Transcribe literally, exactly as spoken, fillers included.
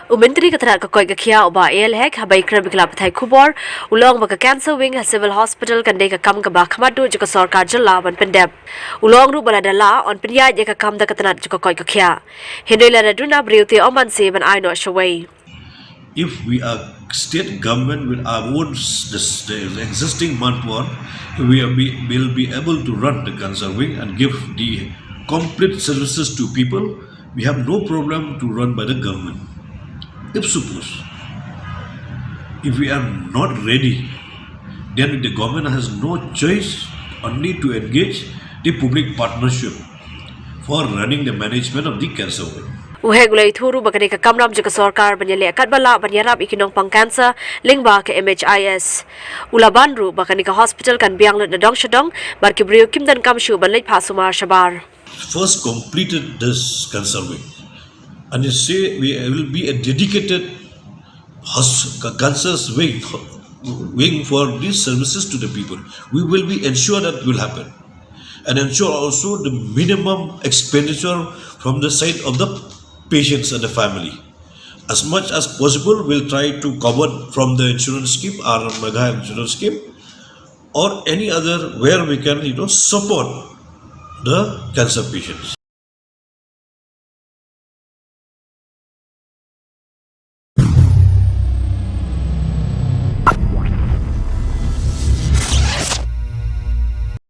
U Myntri ka tnat ka koit ka khiah u Bah A L Hek haba ïakren bad ki lad pathai khubor, u la ong ba ka Cancer Wing ha Civil Hospital kan dei ka kam kaba kham duh jong ka sorkar jylla ban pyndep. U la ong ruh ba lada lah yn pynïaid ïa ka kam da ka tnat jong ka koit ka khiah. Hynrei lada duna briew te ym ban sngewbha ban ai noh shawei. If we are state government with our own s- this, the existing manpower, we are be, will be able to run the cancer wing and give the complete services to people. We have no problem to run by the government. If suppose, if we are not ready, then the government has no choice only to engage the public partnership for running the management of the cancer wing. U Hek u la ïathuh ruh ba ka dei ka kamram jong ka sorkar ban ïaleh katba lah ban ïarap ïa ki nongpang cancer lyngba ka M H I S. U la ban ruh ba kane ka hospital kan biang lut na dong sha dong bad ki briew kim donkam shuh ban leit phah sumar shabar. First completed this cancer wing, and you say we will be a dedicated hos- cancer wing, wing for these services to the people. We will be ensure that will happen, and ensure also the minimum expenditure from the side of the patients and the family. As much as possible, we'll try to cover from the insurance scheme, our Meghalaya insurance scheme, or any other where we can, you know, support the cancer patients.